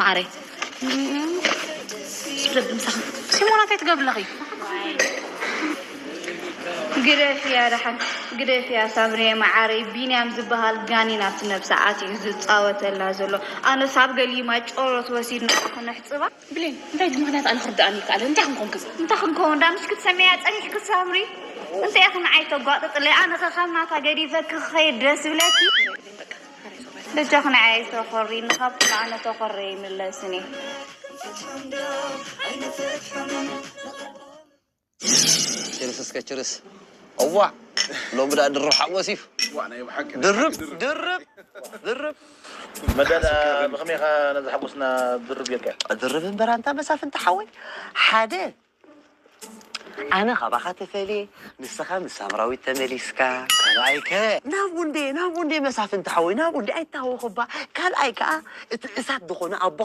ማዕረይ። ስደብ ምሳኻ። ሲሞና እንታይ ትገብሪ ኣለኺ? ግደፍያ ደሓን፣ ግደፍያ ሳምሪየ መዓረይ። ቢንያም ዝበሃል ጋኒን ኣብቲ ነብሳ ኣትዩ ዝጻወተላ ዘሎ። ኣነስ ኣብ ገሊማ ጨሮት ወሲድና ክነሕጽባ። ብሌን፣ እንታይ እቲ ምኽንያት ኣነ ክርድኣኒ ይከኣል? እንታይ ክንኮንክ? እንታይ ክንከውን? ዳምሽ ክትሰምያ ጸኒሕክ ሳምሪ? እንታይ ኢኺ ንዓይ ተጓጥጥለይ? ኣነ ከ ካብ ናታ ገዲፈ ክኸይድ ደስ ይብለኪ? በጃኺ ንዓይ ኣይተኾሪ፣ ንኻብ ኩሉ ኣነ ተኾረ ይምለስኒ። ችርስ እስከ ችርስ። እዋ ሎሚ ዳ ድሮ ሓጎስ እዩ። ድርብ ድርብ ድርብ። መዳዳ ብኸመይ ኢኻ ነዚ ሓጎስና ድርብ ጌርካ? ድርብ እምበር ኣንታ መሳፍንቲ ሓወይ፣ ሓደ ኣነ ካባኻ ተፈልየ፣ ንስኻ ምስ ሳምራዊት ተመሊስካ። ካልኣይ ከ ናብ ጉንዴ፣ ናብ ጉንዴ መሳፍንቲ ሓወይ፣ ናብ ጉንዴ ኣይታወኽባ። ካልኣይ ከኣ እቲ እሳት ዝኾነ ኣቦ